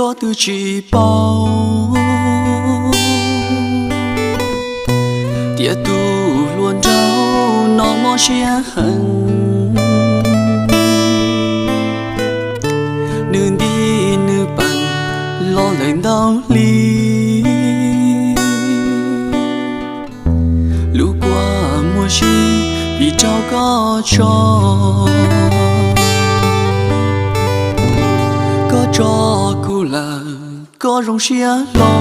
Koj twb tsis paub tias tus hluas nraug no mob siab heev. Nws nti nws pas los lawm ntau hli, lub kua muag si vim raug koj tso. Koj tso kuv lawm, koj zoo siab hlo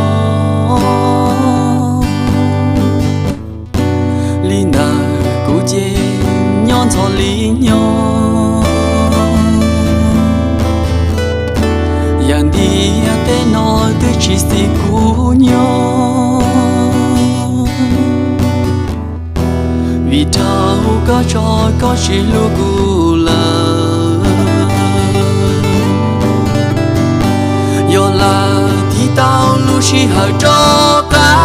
li ntawd kuv ces nyob ntxhov li nyob. Yam ntiaj teb no twb tsis xis kuv nyob, vim raug koj tso koj tsis hlub kuv lawm. Yog lam tiv tau lub sij hawm rov qab,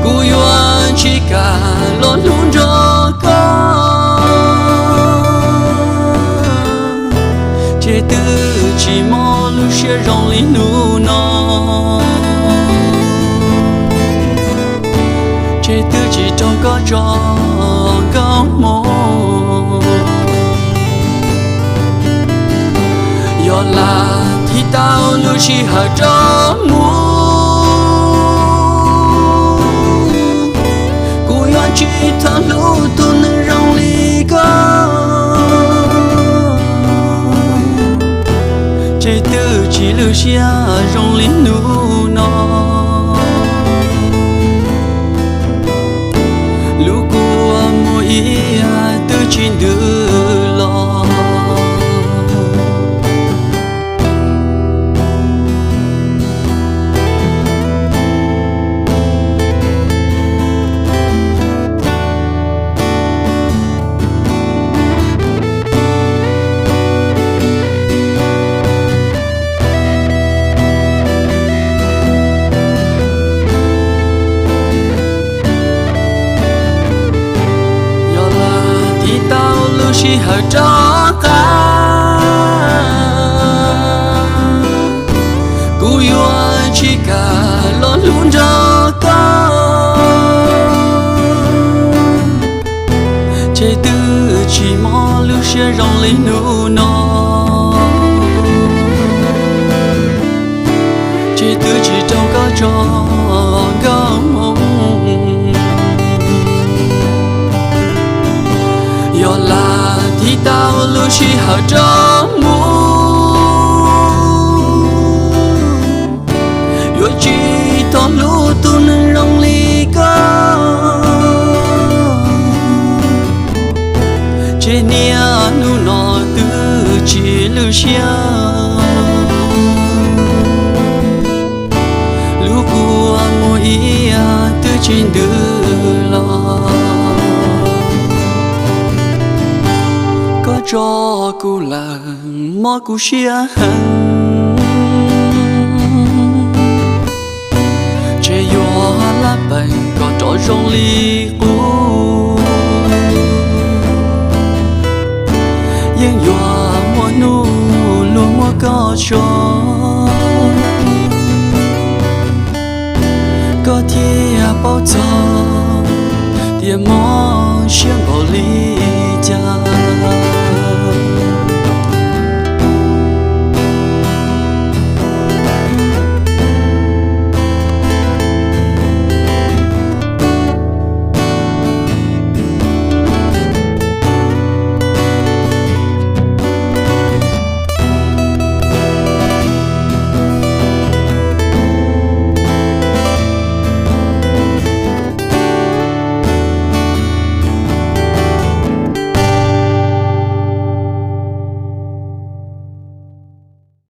kuv yuav tsis kam los hlub nrog koj. Ces twb tsis mob lub siab zoo li hnub no, ces twb tsis raug koj tso nkauj hmoob. Yog lam tiv tau lub sij hawm rov mus, kuv yuav tsis tau hlub tus neeg zoo li koj. Ces twb tsis lwj siab zoo li hnub no, lub kua muag ib twb tsis ntws los. Yog lam tiv tau lub sij hawm rov qab, kuv yuav tsis kam los hlub nrog koj. Ces twb tsis mob lub siab zoo li hnub no, ces twb tsis raug koj tso nkauj hmoob. Yog lam tiv tau lub sij hawm rov mus, yuav tsis tau hlub tus neeg zoo li koj. Ces niaj hnub no twb tsis lwj siab, lub kua muag ib twb tsis ntws los. Koj tso kuv lawm mob kuv siab heev, ces yuav laj peem kom rov zoo li qub. Yeej yuav muaj hnub luag muab koj tso, koj thiaj paub txog tias mob